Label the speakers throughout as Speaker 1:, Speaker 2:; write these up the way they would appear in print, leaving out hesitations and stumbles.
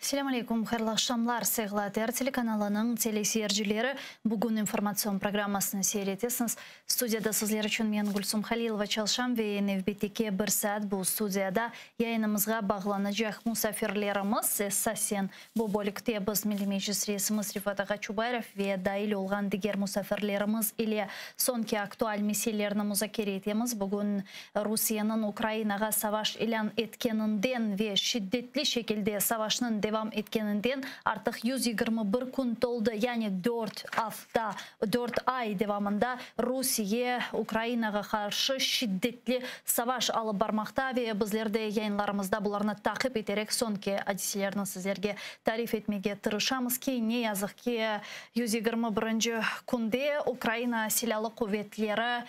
Speaker 1: Selâm aleykum, hayırlı aqşamlar, sayğılı ATR telekanalınıñ teleseyircileri. Bugün informatsion programmasını seyir etesiñiz. Studiyada sizler içün men, Gülsum Halilova, çalışam ve nevbetteki bir saat bu studiyada yayınımızğa bağlanacaq musafirlerimiz, esasen bu bölükte biz Milliy Meclis reisimiz Refat ağa Çubarov ve dail olğan diger musafirlerimiz ile soñki aktual meselelerni muzakere etemiz. Bugün Rusiyeniñ Ukrayinağa savaş ilân etkeninden ve şiddetli şekilde savaşnıñ devam etkeninden artıq 121 kün toldı, yani dört afta, dört ay devamında Rusiye Ukrayinağa qarşı şiddetli savaş alıp barmaqta ve bizler de yayınlarımızda bularnı taqip eterek soñki adiselerni sizlerge tarif etmege tırışamız ki, ne yazıq ki, 121-nci künde Ukrayina Silâlı Quvetleri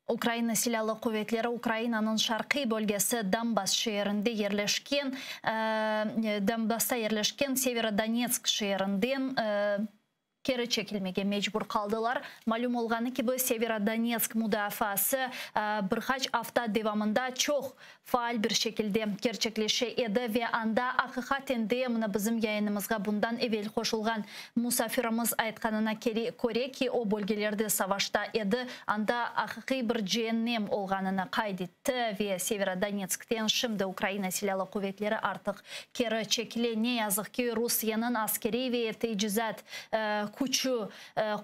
Speaker 1: Ukraina Silâlı Quvetleri Ukrainanıñ şarqiy bölgesi Donbass şeerinde yerleşken Donbassta yerleşken Severodonetsk şeerinden keri çekilmege mecbur qaldılar. Malüm olğanı kibi, Severodonetsk mudafaası bir qaç afta devamında çoq faal bir şekilde kerçekleşe edi ve anda aqiqaten de mına bizim yayınımızğa bundan evel qoşulğan musafirimiz aytqanına köre ki, o bölgelerde savaşta edi, anda aqiqiy bir ceennem olğanını qayd etti ve Severodonetskten şimdi Ukraina Silâlı Quvetleri artıq keri çekile. Ne yazıq ki, Rusiyeniñ askeriy ve tecizat küçü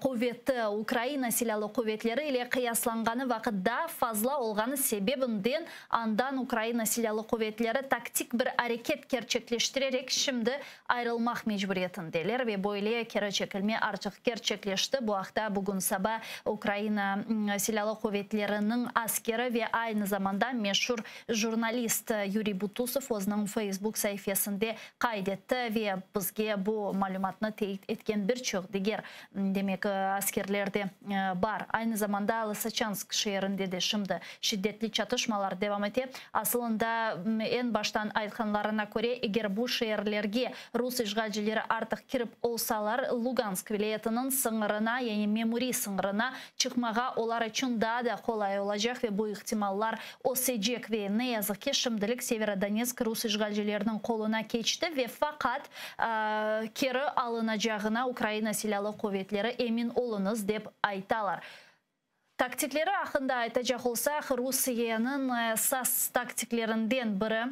Speaker 1: quveti Ukraina Silâlı Quvetleri ile qıyaslanğanı vaqıt daa fazla olğanı sebebinden andan Ukraina Silâlı Quvetleri taktik bir areket kerçekleştirerek şimdi ayrılmaq mecburiyetindeler ve böyle keri çekilme artıq kerçekleşti. Bu aqta bugün saba Ukraina Silâlı Quvetleriniñ askeri ve aynı zamanda meşur jurnalist Yuriy Butusov özüniñ Facebook saifesinde qayd etti ve bizge bu malümatnı teyit etken bir çoq diger, demek, askerler de bar. Aynı zamanda Lısıçansk şeerinde de şimdi şiddetli çatışmalar devam ete. Asılında, eñ baştan aytqanlarına köre, eger bu şeerlerge rus işğalcileri artıq kirip olsalar, Lugansk vilâyetiniñ sıñırına, yani memuriy sıñırına çıqmağa olar içün daa da qolay olacaq ve bu ihtimallar ösecek ve ne yazıq ki, şimdilik Severodonetsk rus işğalcileriniñ qoluna keçti ve faqat keri alınacağına Ukraina Silâlı Quvetleri emin oluñız, dep aytalar. Taktikleri aqqında aytacaq olsaq, Rusiyeniñ esas taktiklerinden biri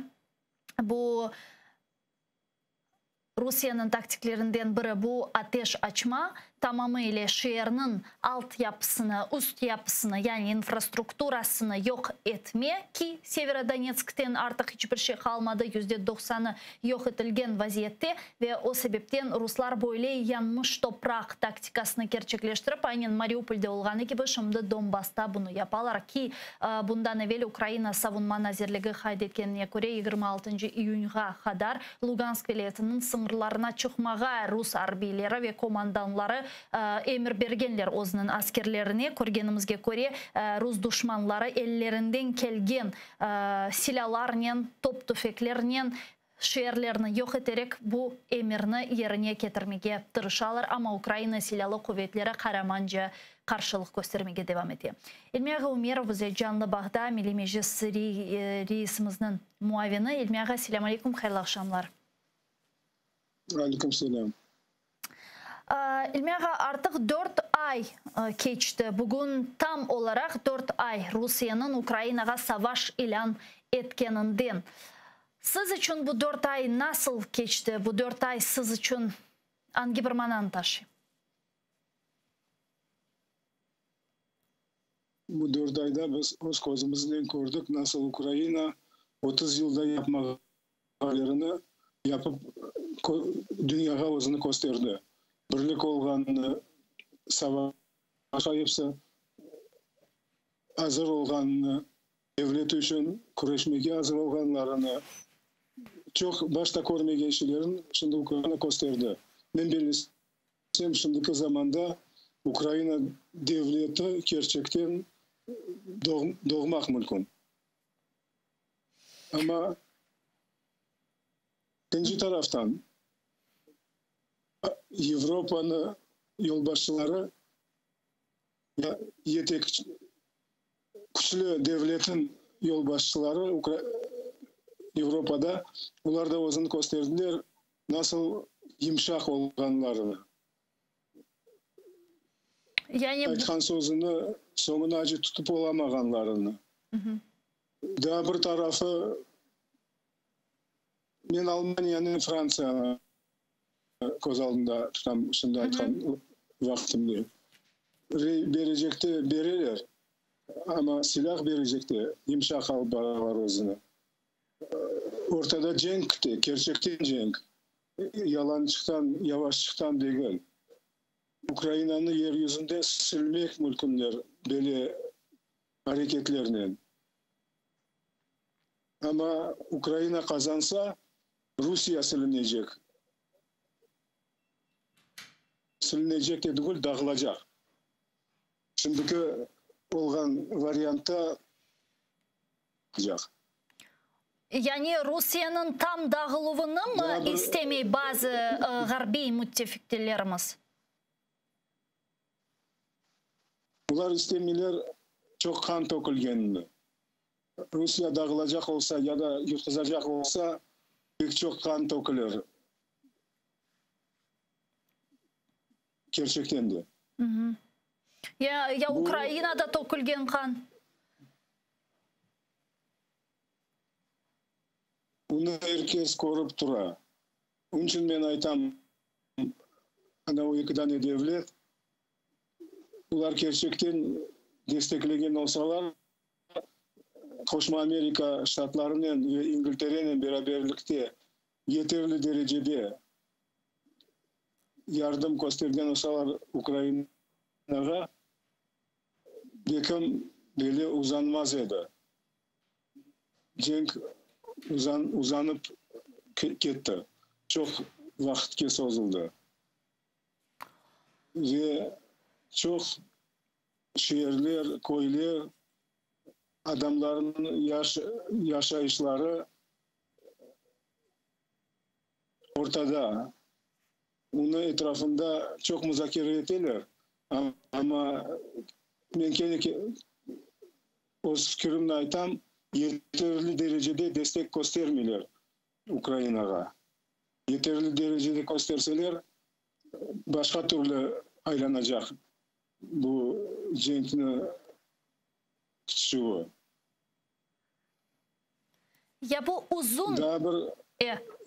Speaker 1: bu Rusiyeniñ taktiklerinden biri bu ateş açma, tamamı ile şeerniñ alt yapısını, üst yapısını, yani infrastrukturasını yoq etme, ki Severodonetskten artıq iç bir şey qalmadı, %90-ı yoq etilgen vaziyette ve o sebepten ruslar böyle yanmış topraq taktikasını kerçekleştirip, aynen Mariupolde olğanı kibi şimdi Donbassta bunı yapalar, ki bundan evel Ukraina Savunma nazirligi qayd etkenine köre, 26 iyünğa qadar Lugansk vilâyetiniñ sıñırlarına çıqmağa rus arbiyleri ve komandanları emir bergenler özüniñ askerlerine. Körgenimizge köre, rus duşmanları ellerinden kelgen silâlarnen, top-tüfeklernen şeerlerni yoq eterek bu emirni yerine ketirmege tırışalar, amma Ukraina Silâlı Quvetleri qaramanca qarşılıq köstermege devam ete. İlmi ağa Umerov bize canlı bağda, Milliy Meclis reisimizniñ muavini. İlmi ağa, selâm aleykum, hayırlı aqşamlar.
Speaker 2: Aleyküm selâm.
Speaker 1: İlmi ağa, artıq dört ay keçti. Bugün tam olaraq dört ay Rusiyeniñ Ukrainağa savaş ilân etkeninden. Siz içün bu dört ay nasıl keçti? Bu dört ay siz içün angi bir mananı taşıy?
Speaker 2: Bu dört ayda biz öz közümiznen kördik, nasıl Ukraina 30 yılda yapmağanlarını yapıp, dünyağa özüni kösterdi. Birlik olğanını, savaşqa episi azır olğanını, devlet içün küreşmege azır olğanlarını, çoq başta körmegen şeylerini şimdi Ukraina kösterdi. Men bellesem, şimdiki zamanda Ukraina devleti kerçekten doğmaq mümkün. Amma ekinci taraftan Avropanı yolbaşçıları ya yetek küçlü devletin yolbaşçıları. Avropada, olar da özüni kösterdiler, nasıl yımşaq olğanlarını.
Speaker 1: Yani
Speaker 2: Aytqan sözüni soñunace tutıp olamağanlarını. Daa bir tarafı, men Almaniyanı, Frantsiyanı köz aldında tutam şimdi aytqan vaqtımda. Rey berecekte bereler, amma silâh berecekte yımşaq alıp baralar özüni. Ortada cenk kite, kerçekten cenk. Yalançıqtan, yavaşçıqtan degil. Ukrainanı yer yüzünden silmek mümkünler böyle areketlernen. Amma Ukraina qazansa, Rusiye silinecek. Silinecek de tügül, dağılacaq. Şimdiki olğan variantta caq.
Speaker 1: Yani Rusiyeniñ tam dağıluvını mı istemey bazı ğarbiy müttefiqlerimiz?
Speaker 2: Olar istemeyler çoq qan tökülgenini. Rusiye dağılacaq olsa ya da yutqızacaq olsa, pek çoq qan tökülir. Kerçekten de.
Speaker 1: Ya Ukrainada tökülgen qan?
Speaker 2: Bunı er kes körip tura. Onıñ içün men aytam, ana o eki dane devlet, olar kerçekten desteklegen olsalar, Qoşma Amerika Ştatlarınen ve İngilterenen beraberlikte yeterli derecede yardım köstergen olsalar Ukrainağa, belkim böyle uzanmaz edi. Cenk uzanıp ketti, çoq vaqıtke sozuldı ve çoq şeerler, köyler, adamlarnıñ yaşayışları ortada. Onıñ etrafında çoq muzakere eteler, amma men kene öz fikirimni aytam, yeterli derecede destek köstermeyler Ukrainağa. Yeterli derecede kösterseler, başqa türlü aylanacaq bu cenkni ketişüvi.
Speaker 1: Ya bu uzun.
Speaker 2: Daa bir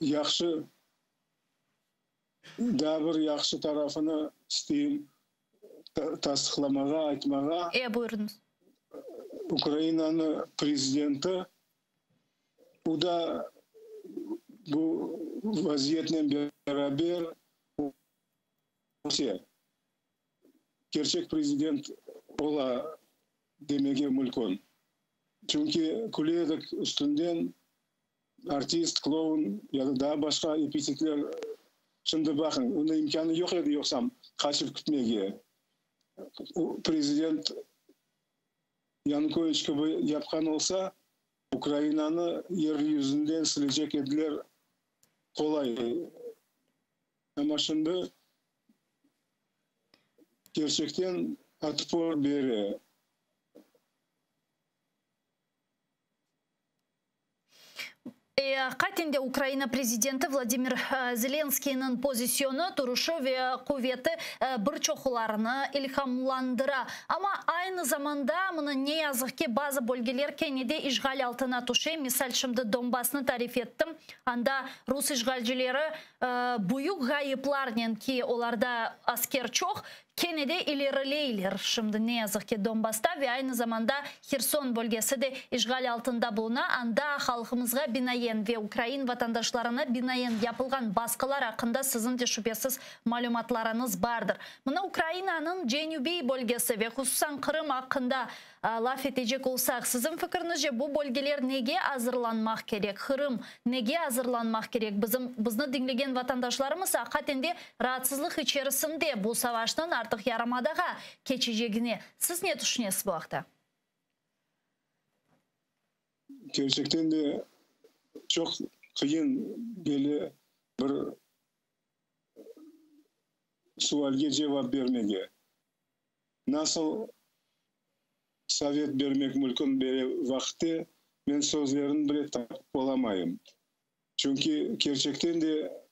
Speaker 2: yahşı Daa bir yahşı tarafını isteyim tasdıqlamağa, aytmağa.
Speaker 1: E, buyurıñız.
Speaker 2: Ukrainanı prezidenti, o da bu vaziyetnen beraber öse. Kerçek prezident ola demege mülkün. Çünki küle edik üstünden, Artist, kloun ya da daa başqa epitetler, şimdi baqıñ, onıñ imkânı yoq edi yoqsam qaçıp ketmege. O, prezident Yanukoviç kibi yapqan olsa, Ukrainanı yer yüzünden silecek ediler qolay. Amma şimdi kerçekten otpor bere.
Speaker 1: Aqiqaten de Ukraina prezidenti Vladimir Zelenskıynıñ pozisyonı, turuşı ve quveti bir çoqlarını ilhamlandıra. Amma aynı zamanda, mına, ne yazıq ki, bazı bölgeler kene de işğal altına tüşe. Misal, şimdi Donbassnı tarif ettim. Anda rus işğalcileri büyük ğayıplarnen, ki olarda asker çoq, Kene de ilerileyler şimdi, ne yazıq ki, Donbassta ve aynı zamanda Herson bölgesi de işğal altında buluna, anda halqımızğa binaen ve ukrain vatandaşlarına binaen yapılğan basqılar aqqında siziñ de şübesiz malümatlarıñız bardır. Mına Ukrainanıñ cenübiy bölgesi ve hususan Qırım aqqında Laf etecek olsaq, siziñ fikriñizce bu bölgeler nege azırlanmaq kerek? Qırım nege azırlanmaq kerek? Bizim, bizni diñlegen vatandaşlarımız aqiqaten de raatsızlıq içerisinde bu savaşnıñ artıq yarımadağa keçecegine. Siz ne tüşünesiz bu aqta?
Speaker 2: Kerçekten de çoq qıyın böyle bir sualge cevap bermege. Nasıl sovet bermek mülkün bere vaqıtte? Men sözlerini bile tapıp olamayım. Çünki kerçekten de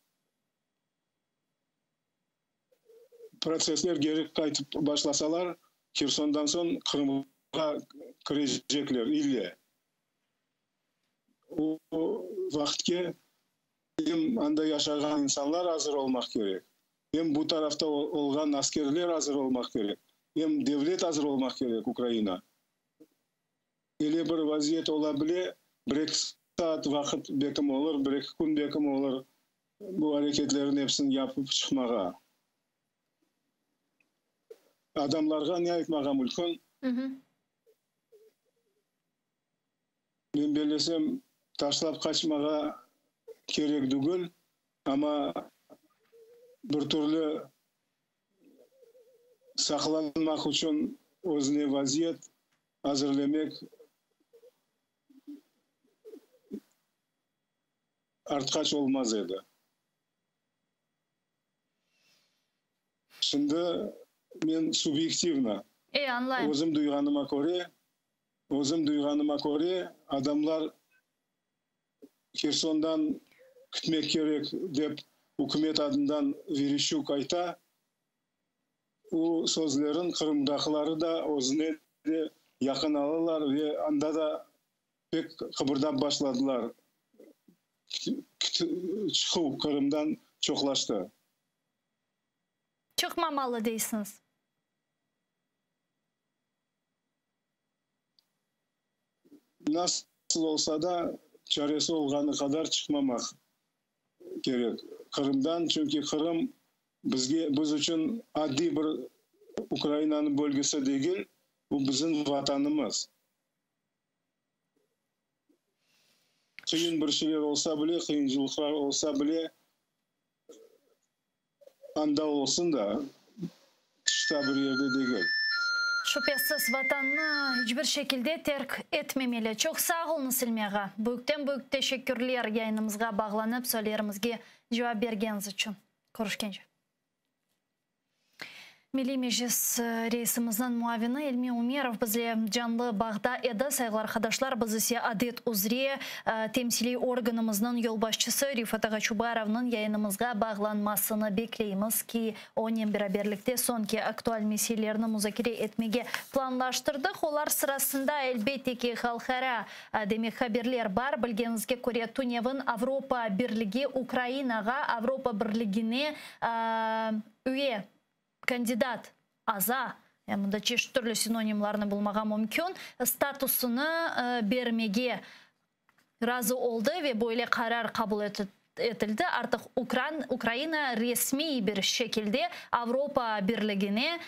Speaker 2: protsessler geri qaytıp başlasalar, Hersondan soñ Qırımğa kirecekler ille. O vaqıtke em anda yaşağan insanlar azır olmaq kerek, em bu tarafta olğan askerler azır olmaq kerek, em devlet azır olmaq kerek, Ukraina. Ele bir vaziyet ola bile, bir-eki saat vaqıt bekim olur, bir-eki kün bekim olur bu areketlerniñ episini yapıp çıqmağa. Adamlarğa ne aytmağa mülkün? Men bellesem, taşlap qaçmağa kerek dügül, amma bir türlü saqlanmaq içün özüne vaziyet azırlemek artqaç olmaz edi. Şimdi men subyektivno,
Speaker 1: E, añlayım.
Speaker 2: özüm duyğanıma köre, özüm duyğanıma köre, adamlar Hersondan kütmek kerek dep ükümet adından Vereşçuk ayta, o sözlerin Qırımdaqıları da özüne de yaqın alalar ve anda da pek qıbırdap başladılar, çıquv Qırımdan çoqlaştı.
Speaker 1: Çıqmamalı deysiñiz.
Speaker 2: Nasıl olsa da, çaresi olğanı qadar çıqmamaq kerek Qırımdan, çünki Qırım bizge, biz içün adiy bir Ukrainanıñ bölgesi degil, bu bizim Vatanımız. Qıyın bir şeyler olsa bile, qıyıncılıqlar olsa bile, anda olsun da, tışta bir yerde degil.
Speaker 1: Şübhesiz, Vatannı iç bir şekilde terk etmemeli. Çoq sağ oluñız, İlmi ağa. Büyükten-büyük teşekkürler yayınımızğa bağlanıp, suallerimizge cevap bergeniñiz içün. Körüşkence. Milliy Meclis reisimizniñ muavini İlmi Umerov bizle canlı bağda edi. Sayğılı arqadaşlar, biz ise adet üzre temsiliy organımıznıñ yolbaşçısı Refat ağa Çubarovnıñ yayınımızğa bağlanmasını bekleymiz ki, onen beraberlikte soñki aktual meselelerni muzakere etmege planlaştırdıq. Olar sırasında, elbette ki, halqara, demek, haberler bar. Bilgeniñizge köre, tünevin Avropa Birligi Ukrainağa Avropa Birligine üye, kandidat, aza, yani mında çeşit türlü sinonimlarnı bulmağa mümkün, statusını bermege razı oldı ve böyle qarar qabul etildi. Artıq Ukraina resmiy bir şekilde Avropa Birligine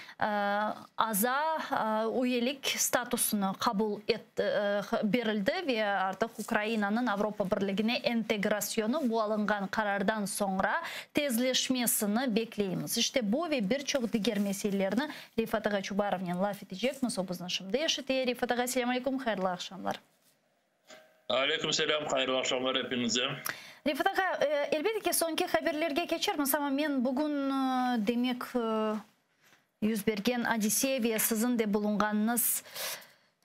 Speaker 1: aza, üyelik statusını qabul berildi ve artıq Ukrainanıñ Avropa Birligine entegrasyonı bu alınğan qarardan soñra tezleşmesini bekleymiz. İşte bu ve bir çoq diger meselelerni Refat ağa Çubarovnen laf etecekmiz, o bizni şimdi eşite. Refat ağa, selâm aleyküm, hayırlı aqşamlar.
Speaker 3: Aleyküm selâm, hayırlı aqşamlar epiñize.
Speaker 1: Refat ağa, elbette ki, soñki haberlerge keçermiz, amma men bugün, demek, yüz bergen adise ve siziñ de bulunğanıñız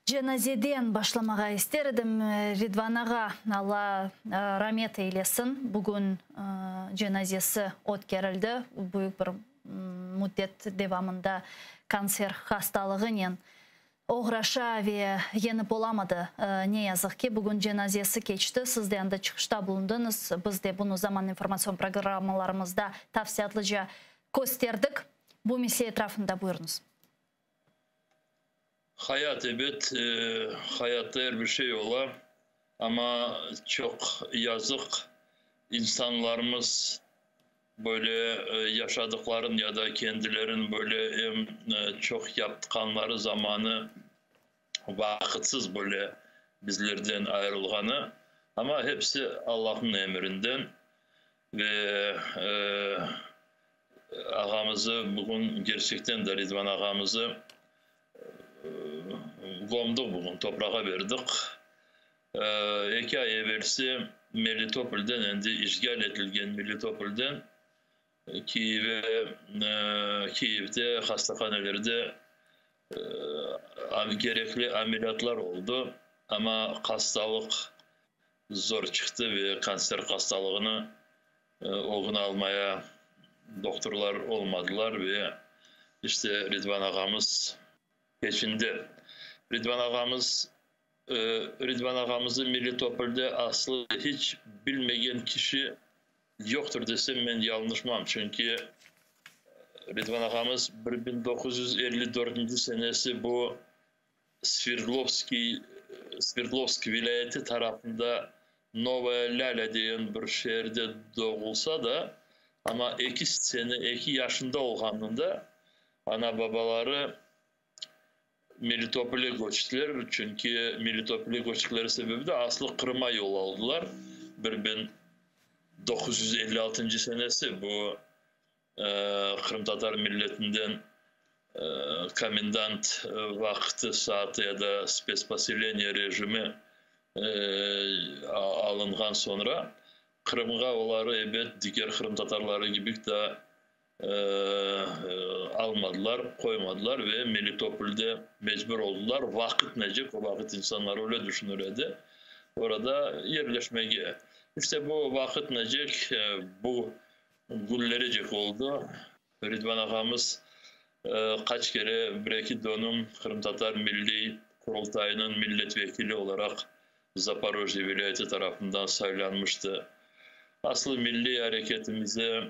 Speaker 1: cenazeden başlamağa ister edim. Ridvan ağa, Alla ramet eylesin, bugün cenazesi ötkerildi, büyük bir müddet devamında kanser hastalığınen oğraşa ve yeñip olamadı, ne yazıq ki. Bugün cenazesi keçti, siz de anda çıqışta bulundıñız, biz de bunı Zaman informatsion programmalarımızda tafsilâtlıca kösterdik. Bu mesele etrafında buyurıñız.
Speaker 3: Hayat ebet, hayatta er bir şey ola, amma çoq yazıq, insanlarımız böyle yaşadıqların ya da kendilerin böyle em çoq yaptqanları zamanı vaqıtsız böyle bizlerden ayırılğanı, amma hepsi Allahnıñ emirinden ve ağamızı bugün kerçekten de Ridvan ağamızı gömdük bugün, toprağa berdik. Eki ay evelsi Melitopolden, endi işğal etilgen Melitopolden Kiyeve, Kiyevde hastahanelerde kerekli ameliyatlar oldı. Ama hastalıq zor çıqtı ve kanser hastalığını ögüni almaya doktorlar olmadılar ve işte Ridvan ağamız keçindi. Ridvan ağamız Ridvan ağamızı Melitopolde aslı hiç bilmegen kişi yoqtur desem men yanlışmam. Çünki Ridvan ağamız 1954 senesi bu Sverdlovskiy, Sverdlovsk vilâyeti tarafında Novaya Lâlâ degen bir şeerde doğulsa da, amma 2 sene, 2 yaşında olğanında ana-babaları Melitopolge köçtiler. Çünki Melitopolge köçtikleri sebebi de aslı Qırımğa yol aldılar. 1956 senesi bu qırımtatar milletinden komendant vaqtı, saatı ya da spetsposeleniye rejimi alınğan soñra Qırımğa oları ebet diger qırımtatarları kibi da almadılar, qoymadılar ve Melitopolde mecbur oldular vaqıt necek, o vaqıt insanlar öyle düşünür edi, orada yerleşmege. İşte bu vaqıt necek bu günlerecek oldu. Ridvan ağamız qaç kere bir-eki dönüm Qırımtatar Milliy Qurultayınıñ milletvekili olaraq Zaporojye vilâyeti tarafından saylanmıştı. Aslı milliy areketimize,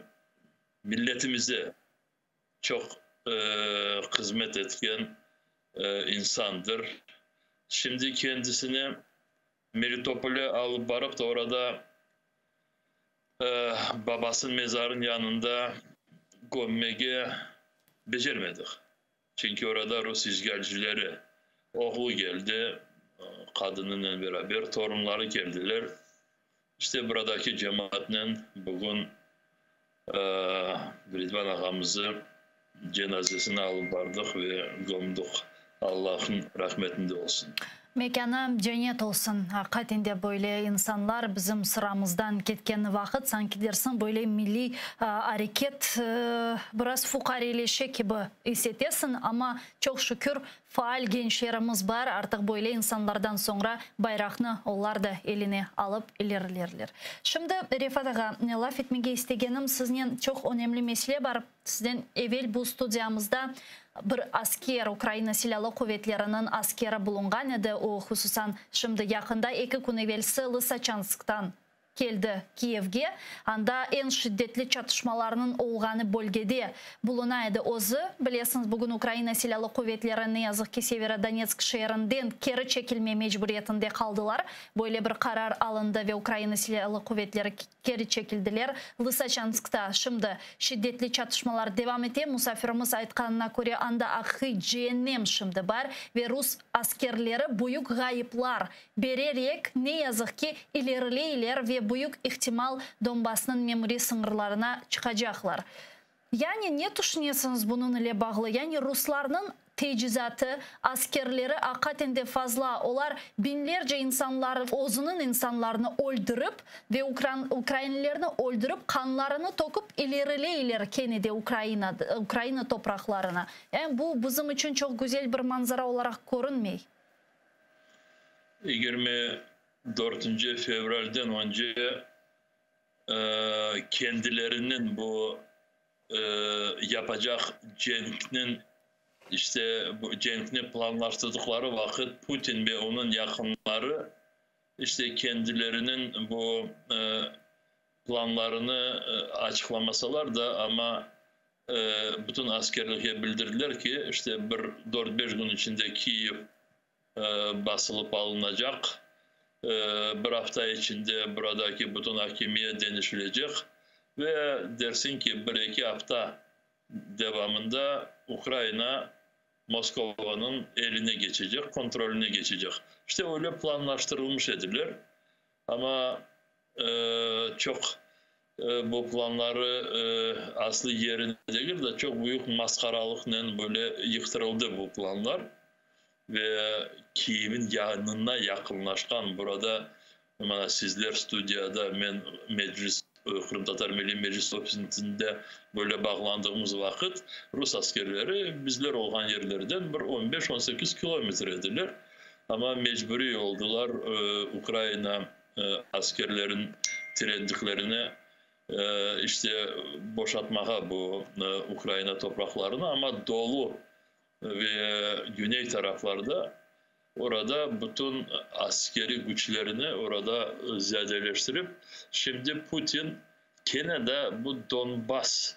Speaker 3: milletimize çoq hızmet etken insandır. Şimdi kendisini Melitopolge alıp barıp da orada babasınıñ mezarınıñ yanında kömmege becermedik. Çünki orada rus işğalcileri, oğlu keldi, qadınınen beraber, torunları keldiler. İşte buradaki cemaatnen bugün Ridvan ağamızı cenazesini alıp bardıq ve gömdük. Allahnıñ rahmetinde olsun.
Speaker 1: Mekânı cennet olsun. Aqiqaten de böyle insanlar bizim sıramızdan ketken vaqıt, sanki dersiñ, böyle milliy areket biraz fuqareleşe kibi is etesiñ. Amma, çoq şükür, faal gençlerimiz bar, artıq böyle insanlardan soñra bayraqnı olar da eline alıp ilerilerler. Şimdi, Refat ağa, laf etmege istegenim siznen çoq önemli mesele bar. Sizden evel bu studiyamızda bir asker, Ukraina Silâlı Quvetleriniñ askeri bulunğan edi. O, hususan, şimdi yaqında, eki kün evelsi Lısaçansktan keldi Kiyevge. Anda eñ şiddetli çatışmalarnıñ olğanı bölgede buluna edi özü. Bilesiñiz, bugün Ukraina Silâlı Quvetleri, ne yazıq ki, Severodonetsk şeerinden keri çekilme mecburiyetinde qaldılar. Böyle bir qarar alındı ve Ukraina Silâlı Quvetleri keri çekildiler. Lısaçanskta şimdi şiddetli çatışmalar devam ete. Musafirimiz aytqanına köre, anda aqiqiy ceennem şimdi bar ve rus askerleri büyük ğayıplar bererek, ne yazıq ki, ilerileyler ve büyük ihtimal Donbassnıñ memuriy sıñırlarına çıqacaqlar. Yani ne tüşünesiñiz bunıñ ile bağlı? Yani ruslarnıñ tecizatı, askerleri aqiqaten de fazla, olar biñlerce insanlar, özüniñ insanlarını öldürip ve ukrainlilerni öldürip, qanlarını töküp ilerileyler kene de Ukraina, Ukraina topraqlarına. Yani bu bizim içün çoq güzel bir manzara olaraq körünmey.
Speaker 3: 24 fevralden önce kendileriniñ bu yapacaq cenkniñ, işte bu cenkni planlaştırdıqları vaqıt Putin ve onıñ yaqınları işte kendileriniñ bu planlarını açıqlamasalar da, amma bütün askerlikke bildirdiler ki, işte bir dört-beş kün içinde Kiyev basılıp alınacaq, bir afta içinde buradaki bütün akimiyet deñişilecek ve dersiñ ki, bir-eki afta devamında Ukraina Moskovanıñ eline keçecek, kontroline keçecek. İşte öyle planlaştırılmış ediler, amma çoq bu planları aslı yerine degil de, çoq büyük masqaralıqnen böyle yıqtırıldı bu planlar ve Kiyevniñ yanına yaqınlaşqan burada mana sizler studiyada, men Meclis, Qırımtatar Milliy Meclis ofisinde böyle bağlandığımız vaqıt rus askerleri bizler olğan yerlerden bir 15-18 kilometr ediler. Ama mecburiy oldılar Ukraina askerlerin tirendiklerine işte boşatmağa bu Ukraina topraqlarını, amma dolu ve güney taraflarda orada bütün askeriy güçlerini orada ziyadeleştirip, şimdi Putin kene de bu Donbass,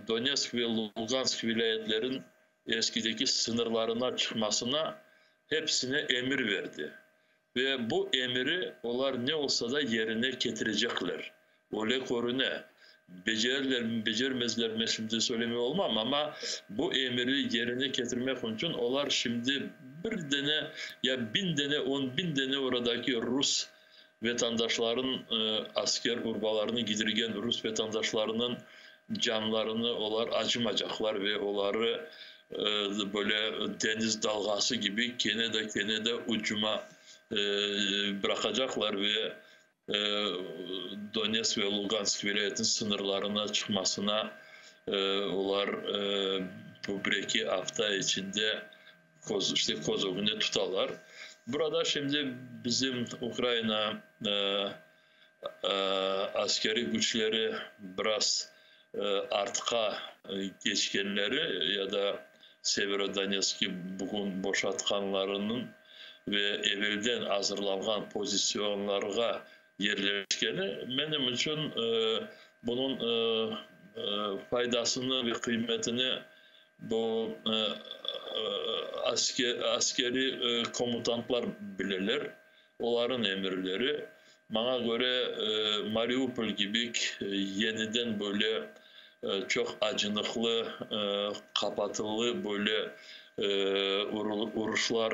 Speaker 3: Donetsk ve Lugansk vilâyetlerin eskideki sıñırlarına çıqmasına hepsine emir berdi. Ve bu emiri olar ne olsa da yerine ketirecekler. Öyle körüne. Becerirler mi, becermezler mi, şimdi söylemey olmam, amma bu emiri yerine ketirmek içün olar şimdi bir dene ya biñ dene, 10 000 dene oradaki rus vatandaşların asker urbalarını giydirgen rus vatandaşlarınıñ canlarını olar acımacaqlar ve oları böyle deñiz dalğası kibi kene de, kene de ucuma bıraqacaqlar ve Donetsk ve Lugansk vilâyetiniñ sıñırlarına çıqmasına olar bu bir-eki afta içinde köz, işte köz ögünde tutalar. Burada şimdi bizim Ukraina askeriy güçleri biraz artqa keçkenleri ya da Severodonetski bugün boşatqanlarınıñ ve evelden azırlanğan pozisyonlarğa yerleşkeni benim içün bunıñ faydasını ve qıymetini bu askeriy komutantlar bileler, olarnıñ emirleri. Maña köre, Mariupol kibi yeniden böyle çoq acınıqlı, qapatılı böyle uruşlar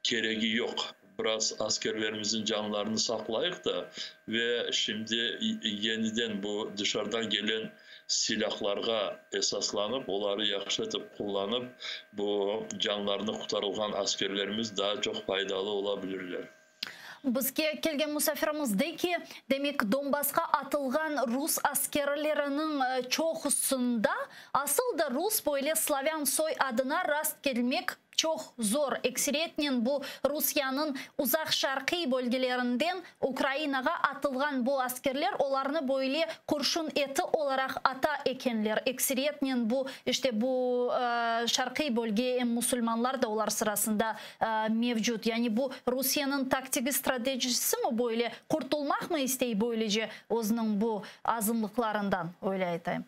Speaker 3: keregi yoq. Biraz askerlerimizniñ canlarını saqlayıq da ve şimdi yeniden bu dışarıdan gelen silâhlarğa esaslanıp, oları yahşı etip qullanıp, bu canlarını qurtarılğan askerlerimiz daa çoq faydalı ola bilirler.
Speaker 1: Bizge kelgen musafirimiz dey ki, demek, Donbassqa atılğan rus askerleriniñ çoqusında asıl da rus böyle slavân soy adına rast kelmek çoq zor. Ekseriyetnen bu Rusiyanıñ uzaq şarqiy bölgelerinden Ukrainağa atılğan bu askerler olarnı böyle qurşun eti olaraq ata ekenler. Ekseriyetnen bu, işte bu şarqiy bölge em musulmanlar da olar sırasında mevcut. Yani bu Rusiyeniñ taktigi stratejisi mi böyle? Qurtulmaq mı istey böylece özüniñ bu azınlıqlarından, öyle aytayım?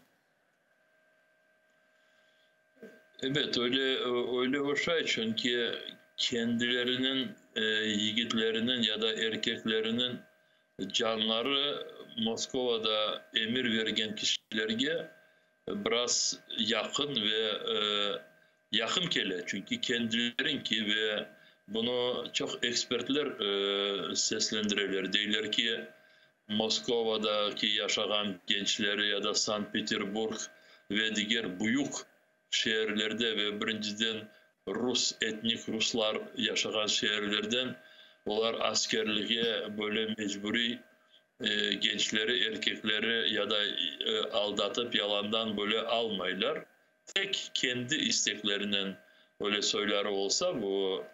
Speaker 3: Evet, öyle, öyle oşay, çünki kendileriniñ yigitleriniñ ya da erkekleriniñ canları Moskovada emir bergen kişilerge biraz yaqın ve yaqın kele. Çünki kendilerinki ve bunı çoq ekspertler seslendireler. Deyler ki, Moskovadaki yaşağan gençleri ya da Sankt-Peterburg ve diger büyük şeerlerde ve birinciden rus, etnik ruslar yaşağan şeerlerden olar askerlige böyle mecburiy gençleri, erkekleri ya da aldatıp yalandan böyle almaylar. Tek kendi isteklerinen öyle soyları olsa bu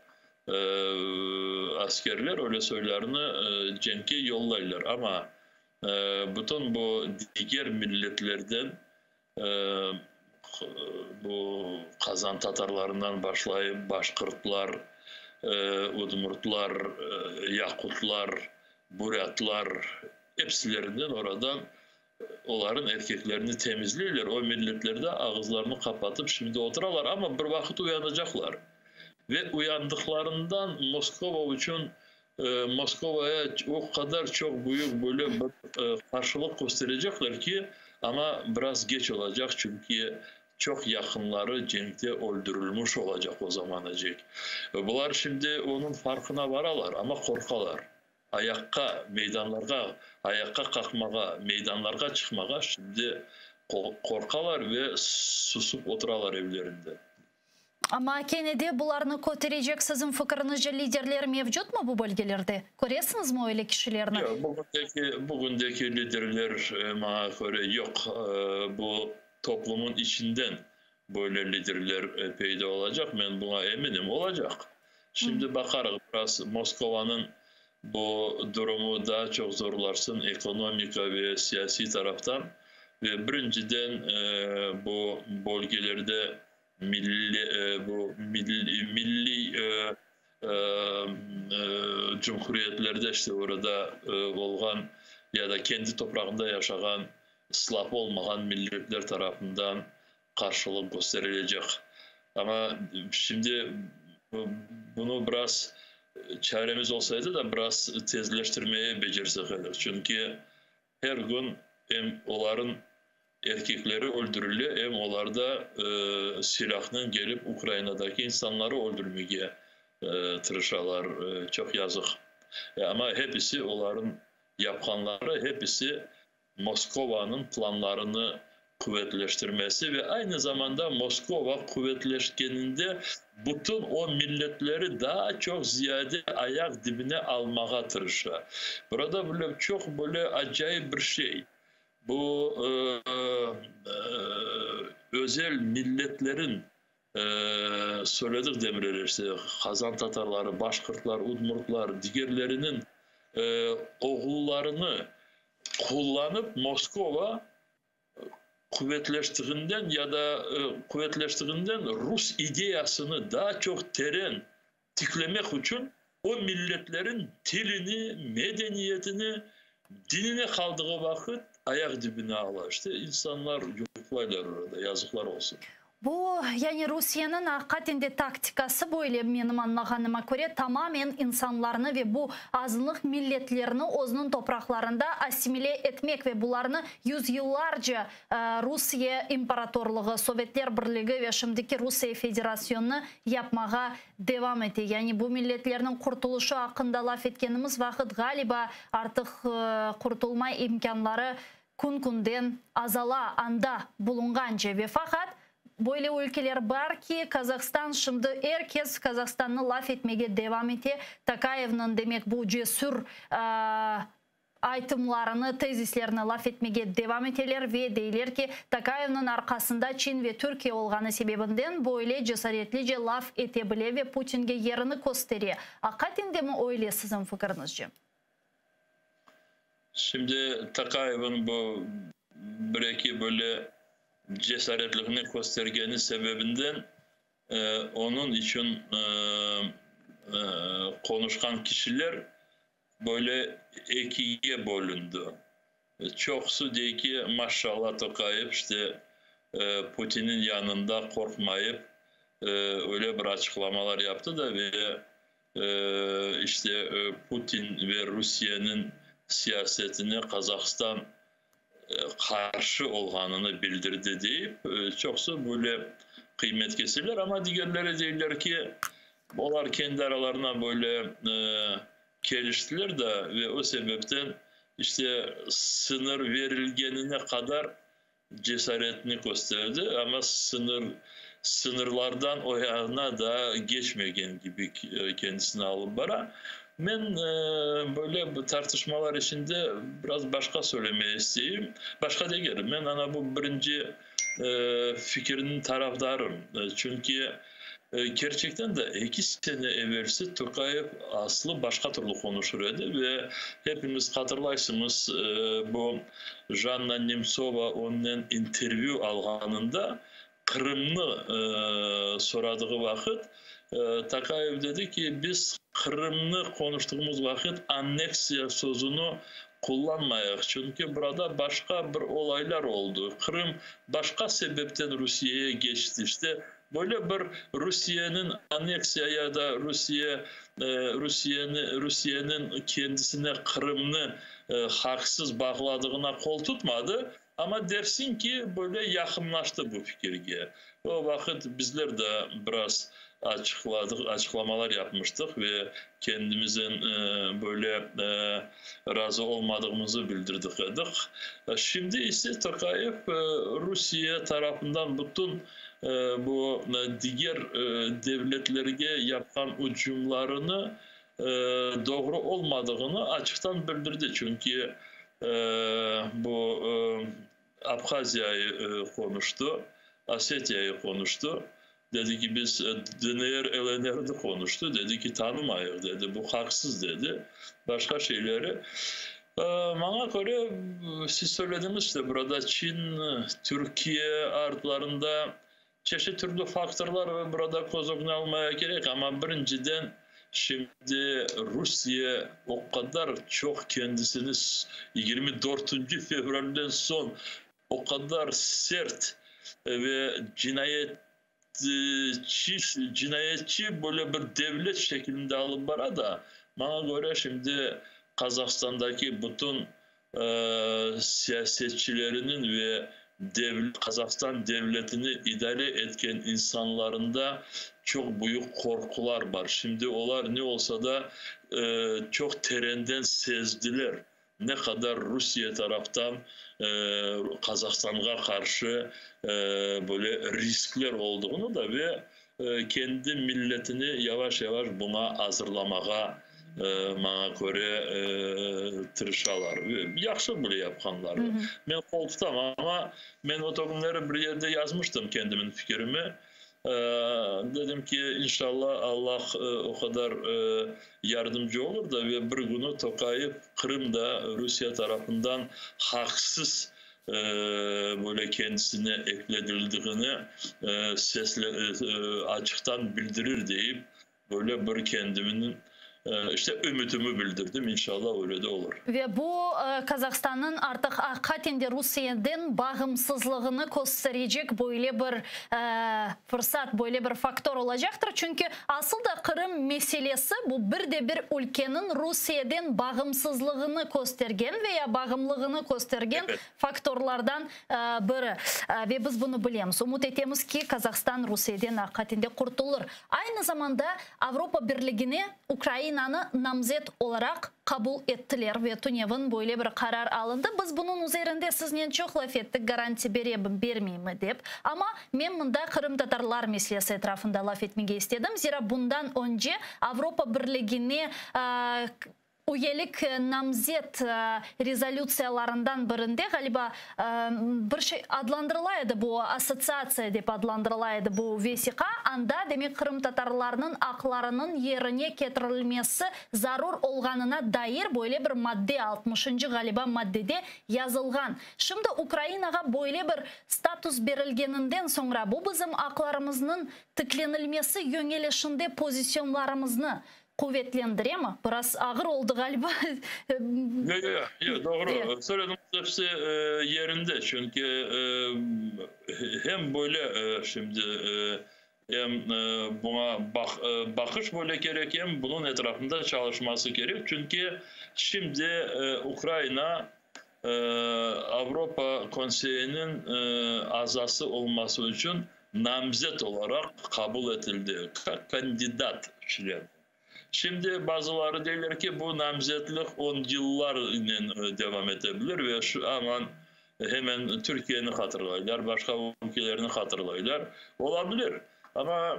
Speaker 3: askerler öyle soylarını cenkke yollaylar. Ama bütün bu diger milletlerden bu Qazan tatarlarından başlayıp başqırtlar, udmurtlar, yaqutlar, burâtlar epsilerinden oradan olarnıñ erkeklerini temizleyler. O milletlerde ağızlarını qapatıp şimdi oturalar, amma bir vaqıt uyanacaqlar. Ve uyandıqlarından Moskova içün Moskovaya o qadar çoq büyük böyle bir qarşılıq kösterecekler ki, amma biraz geç olacaq, çünki çoq yaqınları cenkte öldürilmiş olacaq o zamanacek. Bular şimdi onıñ farqına varalar, amma qorqalar. Ayaqqa, meydanlarğa, ayaqqa qalqmağa, meydanlarğa çıqmağa şimdi qorqalar ve susıp oturalar evlerinde.
Speaker 1: Amma kene de bularnı köterecek siziñ fikiriñizce liderler mevcut mı bu bölgelerde? Köresiñizmi öyle kişilerni?
Speaker 3: Yoq, bugündeki liderler maña köre yoq. Bu toplumın içinden böyle liderler peyda olacaq, men buña eminim, olacaq. Şimdi baqarıq, biraz Moskovanıñ bu durumu daa çoq zorlaşsın ekonomika ve siyasiy taraftan. Ve birinciden bu bölgelerde milli, bu milliy cumhuriyetlerde işte orada olğan ya da kendi toprağında yaşağan slav olmağan milletler tarafından qarşılıq kösterilecek. Amma şimdi bunı biraz çaremiz olsaydı da biraz tezleştirmeye becersek edik. Çünki her gün em oların erkekleri öldürile, em olar da silâhnen kelip Ukrainadaki insanları öldürmege tırışalar. Çoq yazıq. Amma hepisi oların yapqanları, hepisi Moskovanıñ planlarını quvetleştirmesi ve aynı zamanda Moskova quvetleşkeninde bütün o milletleri daa çoq ziyade ayaq dibine almağa tırışa. Burada böyle çoq böyle acayip bir şey. Bu özel milletlerin söyledik demirel işte Qazan tatarları, başqırtlar, udmurtlar, digerleriniñ oğullarını qullanıp Moskova quvetleştiğinden ya da quvetleştiğinden rus ideyasını daa çoq teren tiklemek içün o milletlerin tilini, medeniyetini, dinine qaldığı vaqıt ayaq dibine ala. İşte insanlar yuqlaylar orada, yazıqlar olsun.
Speaker 1: Bu, yani Rusiyeniñ aqiqaten de taktikası böyle, menim añlağanıma köre, tamamen insanlarnı ve bu azınlıq milletlerni özüniñ topraqlarında assimile etmek ve bularnı yüzyıllarca Rusiye imperatorlığı, Sovetler Birligi ve şimdiki Rusiye Federasyonı yapmağa devam ete. Yani bu milletlerniñ qurtuluşı aqqında laf etkenimiz vaqıt, ğaliba, artıq qurtulma imkânları kün-künden azala anda bulunğance. Ve faqat böyle ülkeler bar ki, Kazahstan, şimdi er kes Kazahstannı laf etmege devam ete. Tokayevniñ, demek, bu cesür aytımlarını, tezislerini laf etmege devam eteler ve deyler ki, Tokayevniñ arqasında Çin ve Türkiye olğanı sebebinden böyle cesaretlice laf ete bile ve Putinge yerini köstere. Aqiqaten demi öyle, siziñ fikiriñizce?
Speaker 3: Şimdi Tokayevniñ bu bir-eki böyle cesaretligini köstergeni sebebinden onıñ içün qonuşqan kişiler böyle ekige bölündi. Çoqusı dey ki, maşallah Tokayev işte Putinniñ yanında qorqmayıp öyle bir açıqlamalar yaptı da ve işte Putin ve Rusiyeniñ siyasetine Qazahstan qarşı olğanını bildirdi deyip, çoqusı böyle qıymet keseler, amma digerleri deyler ki, olar kendi aralarına böyle keliştiler da ve o sebepten işte sıñır verilgenine qadar cesaretini kösterdi, amma sıñır sıñırlardan o yağına da geçmegen kibi kendisini alıp bara. Men böyle tartışmalar içinde biraz başqa söylemeye isteyim. Başqa degil, men ana bu birinci fikirniñ tarafdarım. Çünki kerçekten de 2 sene evelsi Tokayev aslı başqa türlü qonuşır edi ve hepimiz hatırlaysıñız, bu Janna Nemtsova onnen intervyü alğanında Qırımnı soradığı vaqıt Tokayev dedi ki, biz Qırımnı qonuştığımız vaqıt anneksiya sözüni qullanmayıq, çünki burada başqa bir olaylar oldı. Qırım başqa sebepten Rusiyege geçti. İşte böyle bir Rusiyeniñ anneksiya ya da Rusiye Rusiyeni Rusiyeniñ kendisine Qırımnı haqsız bağladığına qol tutmadı, amma dersiñ ki, böyle yaqınlaştı bu fikirge. O vaqıt bizler de biraz açıqladıq, açıqlamalar yapmıştıq ve kendimizden böyle razı olmadığımızı bildirdik edik. Şimdi ise Tokayev Rusiye tarafından bütün bu diger devletlerge yapqan ucumlarını doğru olmadığını açıqtan bildirdi. Çünki bu Abhaziyayı qonuştı, Osetiyayı qonuştı. Dedi ki, biz DNR, LNRni konuştu. Dedi ki, tanımayıq, dedi, bu haqsız, dedi. Başqa şeyleri. Maña köre, siz söylediñiz işte, burada Çin, Türkiye artlarında çeşit türlü faktorlar ve burada köz ögüne almaya kerek. Amma birinciden şimdi Rusiye o qadar çoq kendisini 24 fevralden soñ o qadar sert ve cinayetçi cinayetçi böyle bir devlet şeklinde alıp bara da, maña köre, şimdi Qazahstandaki bütün siyasetçileriniñ ve Qazahstan devletini idare etken insanlarında çoq büyük qorqular bar. Şimdi olar ne olsa da çoq terenden sezdiler, ne qadar Rusiye taraftan Qazahstanğa qarşı böyle riskler olduğını da ve kendi milletini yavaş-yavaş buña azırlamağa, maña köre, tırışalar. Yahşı bile yapqanları. Men qol tutam, amma men o künleri bir yerde yazmıştım kendimin fikirimi. Dedim ki, inşallah Allah o qadar yardımcı olur da ve bir künü Tokayev Qırımda Rusiye tarafından haqsız böyle kendisine ekledildiğini sesle açıqtan bildirir deyip, böyle bir kendiminin işte ümütümü bildirdim, inşallah öyle de olur.
Speaker 1: Ve bu Kazahstannıñ artıq aqiqaten de Rusiyeden bağımsızlığını kösterecek böyle bir fırsat, böyle bir faktor olacaqtır. Çünki asıl da Qırım meselesi bu bir de bir ülkeniñ Rusiyeden bağımsızlığını köstergen veya bağımlığını köstergen faktorlardan biri. Ve biz bunı bilemiz. Ümüt etemiz ki, Kazahstan Rusiyeden aqiqaten de qurtulır. Aynı zamanda Avropa Birligine Ukrainanı namzet olaraq qabul ettiler ve tünevin böyle bir qarar alındı. Biz bunıñ üzerinde siznen çoq laf ettik, garantiya bere, bermeymi dep. Amma men mında qırımtatarlar meselesi etrafında laf etmege istedim. Zira bundan önce Avropa Birligine üyelik namzet rezolütsiyalarından birinde, ğaliba, bir şey adlandırıla edi bu, assotsiatsiya dep adlandırıla edi bu vesiqa, anda, demek, qırımtatarlarnıñ aqlarınıñ yerine ketirilmesi zarur olğanına dair böyle bir madde, 60-ıncı, ğaliba, maddede yazılğan. Şimdi Ukrainağa böyle bir status berilgeninden soñra bu bizim aqlarımıznıñ tiklenilmesi yöñelişinde pozisyonlarımıznı quvetlendiremi? Biraz ağır oldı, ğaliba.
Speaker 3: Yoq, yoq, yoq, doğru. Söylediğiniz hepsi yerinde. Çünki hem böyle şimdi hem buña baqış böyle kerek, hem bunıñ etrafında çalışması kerek. Çünki şimdi Ukraina Avropa Konseyiniñ azası olması içün namzet olaraq qabul etildi. Kandidat çlen. Şimdi bazıları deyler ki, bu namzetlik 10 yıllarnen devam ete bilir ve şu aman hemen Türkiyeni hatırlaylar, başqa ülkelerni hatırlaylar. Olabilir. Amma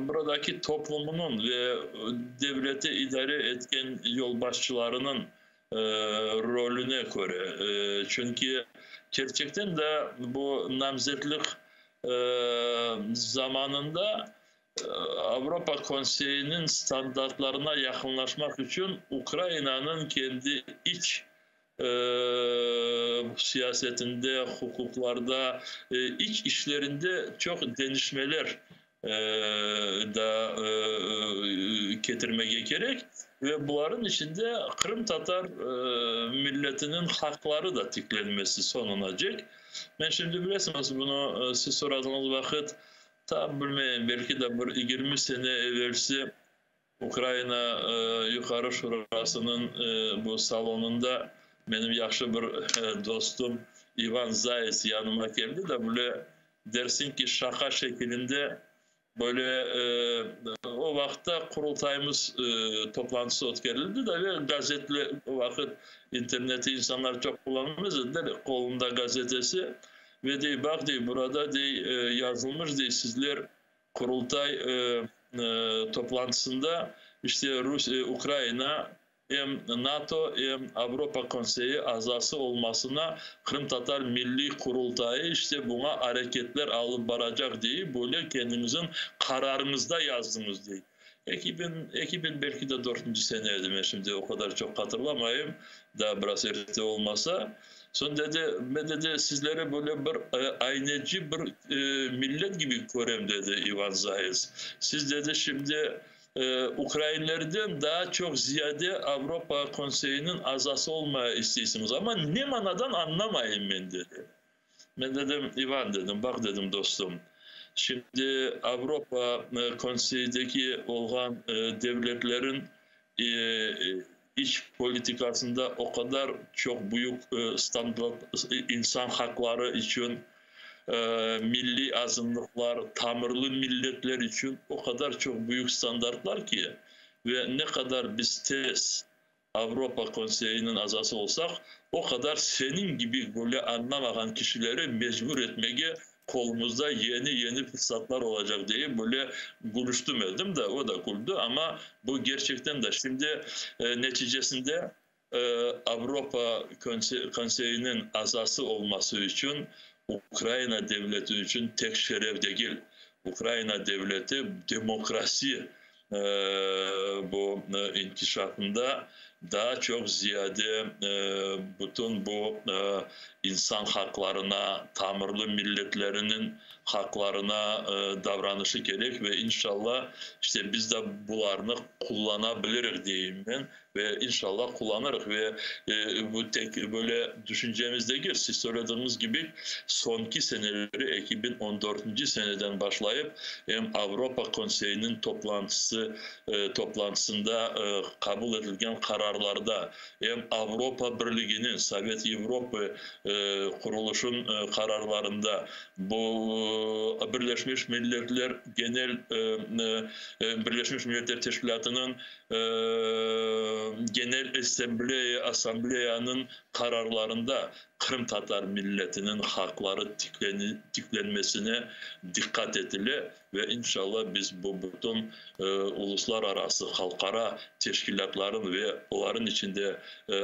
Speaker 3: buradaki toplumunıñ ve devleti idare etken yolbaşçılarınıñ rolüne köre. Çünki kerçekten de bu namzetlik zamanında Avropa Konseyiniñ standartlarına yaqınlaşmaq içün Ukrainanıñ kendi iç siyasetinde, huquqlarda, iç işlerinde çoq deñişmeler da ketirmege kerek ve bularnıñ içinde qırımtatar milletiniñ haqları da tiklenmesi soñunacek. Men şimdi, bilesiñiz, bunı siz soradığıñız vaqıt, tam bilmeyim, belki de bir 20 sene evelsi Ukraina Yuqarı Şurasınıñ bu salonında benim yahşı bir dostum İvan Zayets yanıma keldi de, böyle dersin ki, şaqa şekilinde böyle o vaqıtta Qurultayımız toplantısı ötkerildi de ve gazetli, o vaqıt interneti insanlar çoq qullanmaz ediler, qolunda gazetesi ve dey, baq, dey, burada, dey, yazılmış, dey, sizler Qurultay toplantısında işte Rus Ukraina. Em NATO, em Avropa Konseyi azası olmasına Qırımtatar Milliy Qurultayı işte buña areketler alıp baracaq dey, böyle kendiñizin qararıñızda yazdıñız dey. 2000, belki de dörtünci sene edi, men şimdi o qadar çoq hatırlamayım, daa biraz erte olmasa. Soñ dedi, men dedi, sizleri böyle bir ayneci bir millet kibi körem, dedi İvan Zayets. Siz dedi, şimdi Ukrainlerden daa çoq ziyade Avropa Konseyiniñ azası olmaya isteysiñiz, amma ne manadan añlamayım men, dedi. Men dedim, İvan, dedim, baq, dedim, dostum, şimdi Avropa Konseydeki olğan devletlerin iç politikasında o qadar çoq büyük standart insan haqları içün, milliy azınlıqlar, tamırlı milletler içün o qadar çoq büyük standartlar ki, ve ne qadar biz tez Avropa Konseyiniñ azası olsaq, o qadar seniñ kibi böyle añlamağan kişileri mecbur etmege qolumızda yeni-yeni fırsatlar olacaq, deye böyle gülüştim edim de, o da küldi, amma bu gerçekten de şimdi neticesinde Avropa Konseyiniñ azası olması içün Ukraina devleti içün tek şeref degil, Ukraina devleti demokrasi bu inkişafında daa çoq ziyade bütün bu insan haqlarına, tamırlı milletleriniñ haqlarına davranışı kerek ve inşallah işte biz de bularnı qullana bilirik deyim men ve inşallah qullanırıq ve bu tek böyle düşüncemiz degil, siz söylediğiniz kibi soñki seneleri 2014 seneden başlayıp em Avropa Konseyiniñ toplantısı toplantısında qabul etilgen qararlarda, em Avropa Birliginiñ, Sovet Evropı qurulışın qararlarında, bu Birleşmiş Milletler Genel Birleşmiş Milletler Teşkilâtınıñ Genel Assambleya Assambleyanıñ qararlarında qırımtatar milletiniñ haqları tiklenmesine diqqat etile ve inşallah biz bu bütün uluslararası, halqara teşkilâtların ve oların içinde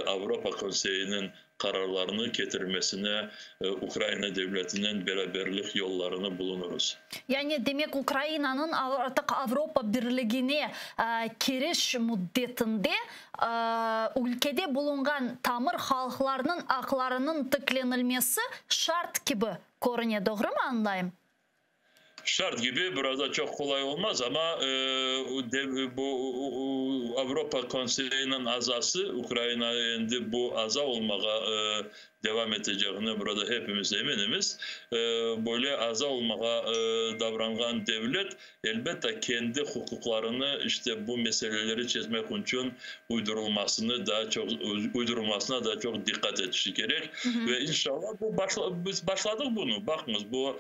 Speaker 3: Avropa Konseyiniñ qararlarını ketirmesine Ukraina devletinen beraberlik yollarını bulunırız.
Speaker 1: Yani, demek, Ukrainanıñ artıq Avropa Birligine kiriş müddetinde ülkede bulunğan tamır halqlarnıñ aqlarınıñ tiklenilmesi şart kibi körüne, doğrumı añlayım?
Speaker 3: Şart kibi, biraz da çoq qolay olmaz, amma bu Avropa Konseyiniñ azası Ukraina endi bu aza olmağa devam etecegine burada hepimiz eminimiz. Böyle aza olmağa davranğan devlet, elbette, kendi huquqlarını işte bu meseleleri çezmek içün uydurılmasını daa çoq uydurılmasına daa çoq diqqat etişi kerek. Ve inşallah bu biz başladıq bunı, baqıñız, bu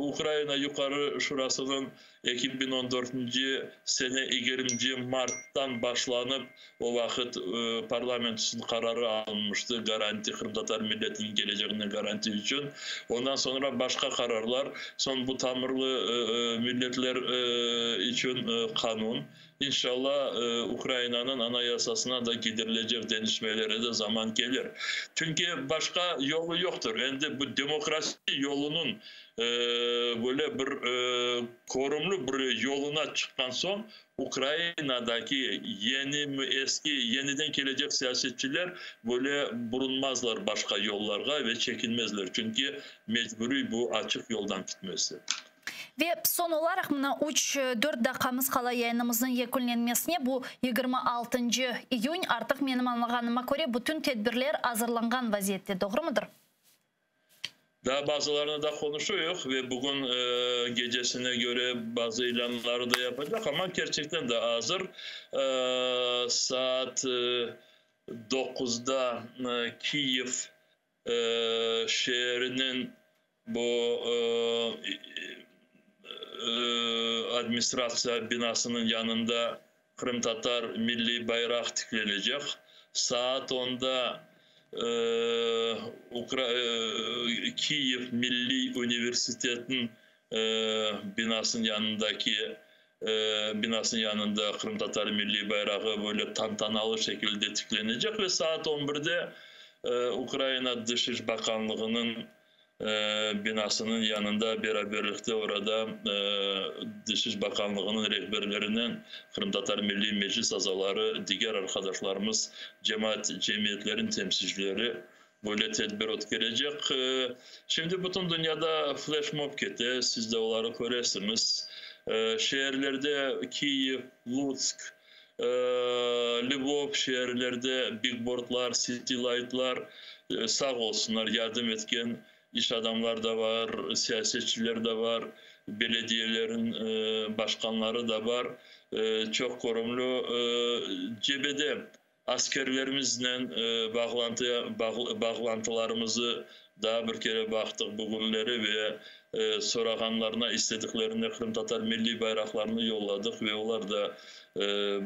Speaker 3: Ukraina Yuqarı Şurasınıñ 2014 sene 20 marttan başlanıp, o vaqıt parlamentosunıñ qararı alınmıştı, garanti, qırımtatar milletiniñ kelecegine garanti içün. Ondan soñra başqa qararlar, soñ bu tamırlı milletler içün qanun. İnşallah, Ukrainanıñ Anayasasına da kidirilecek deñişmelere de zaman kelir. Çünki başqa yolu yoqtır. Endi bu demokrasi yolunıñ böyle bir körümli bir yoluna çıqqan soñ, Ukrainadaki yeni, eski, yeniden kelecek siyasetçiler böyle burunmazlar başqa yollarğa ve çekinmezler. Çünki mecburiy bu açıq yoldan gitmesi.
Speaker 1: Ve soñ olaraq mına üç-dört daqqamız qala yayınımıznıñ yekünlenmesine, bu 26 iyün, artıq menim añlağanıma köre, bütün tedbirler azırlanğan vaziyette, doğrumıdır?
Speaker 3: Daa bazılarını da qonuşuyıq ve bugün gecesine köre bazı ilânları da yapacaq, amma kerçekten de azır. Saat 9-da Kiyev şeeriniñ bu administratsiya binasınıñ yanında qırımtatar milliy bayraq tiklenecek. Saat 10-da Kiyev milliy universitetiniñ binasınıñ yanındaki. binasınıñ yanında qırımtatar milliy bayrağı böyle tantanalı şekilde tiklenecek ve saat on birde Ukraina Dış iş bakanlığınıñ binasınıñ yanında beraberlikte orada Dış iş bakanlığınıñ rehberlerinen Qırımtatar Milliy Meclis azaları, diger arqadaşlarımız, cemaat cemiyetleriniñ temsilcileri böyle tedbir ötkerecek. Şimdi bütün dünyada fleşmob kete, siz de oları köresiñiz. Şeerlerde Kiyev, Lutsk, Lvov şeerlerde bigboardlar, sitilaytlar, sağ olsunlar, yardım etken iş adamlar da bar, siyasetçiler de bar, belediyelerin başqanları da bar. Çoq körümli cebede askerlerimiznen bağlantıya bağlantılarımızı daa bir kere baqtıq bugünleri ve sorağanlarına, istediklerine qırımtatar milliy bayraqlarını yolladıq ve olar da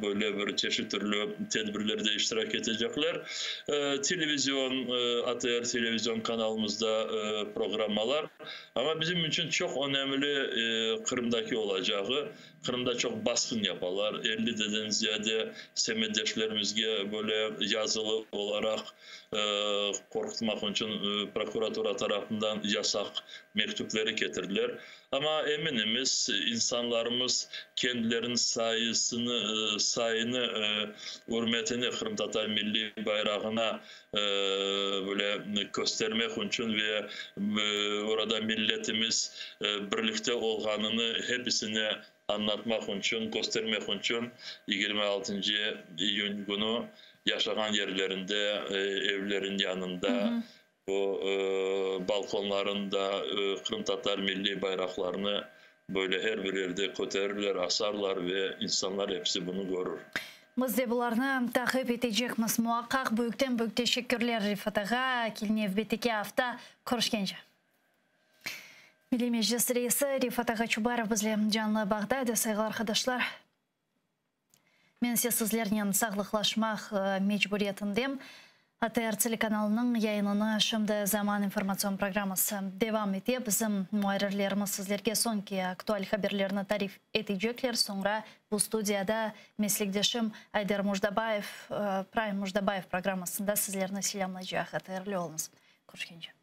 Speaker 3: böyle bir çeşit türlü tedbirlerde iştirak etecekler. Televizion, ATR televizion kanalımızda programmalar. Amma bizim içün çoq önemli Qırımdaki olacağı. Qırımda çoq basqın yapalar. 50-den ziyade semetdeşlerimizge böyle yazılı olaraq qorqutmaq içün prokuratura tarafından yasaq mektüpleri ketirdiler. Amma eminimiz, insanlarımız kendileriniñ sayısını, sayını, ürmetini qırımtatar milliy bayrağına böyle köstermek içün ve orada milletimiz birlikte olğanını hepisine añlatmaq içün, köstermek içün 26 iyün künü yaşağan yerlerinde, evleriniñ yanında, bu balkonlarında qırımtatar milliy bayraqlarını böyle her bir yerde köterirler, asarlar ve insanlar hepsi bunı körür.
Speaker 1: Biz de bularnı taqip etecekmiz muaqqaq. Büyükten büyük teşekkürler, Refat ağa. Nevbetteki afta körüşkence. Milliy Meclis reisi Refat ağa Çubarov bizle canlı bağda edi, sayğılı arqadaşlar. Men ise sizlernen sağlıqlaşmaq mecburiyetindem. ATR telekanalınıñ yayınını şimdi Zaman informatsion programması devam ete. Bizim muarrirlerimiz sizlerge soñki aktual haberlerni tarif etecekler. Soñra bu studiyada meslekdeşim Ayder Mujdabayev Prime Mujdabayev programmasında sizlerni selâmlaycaq. ATRli oluñız. Körüşkence.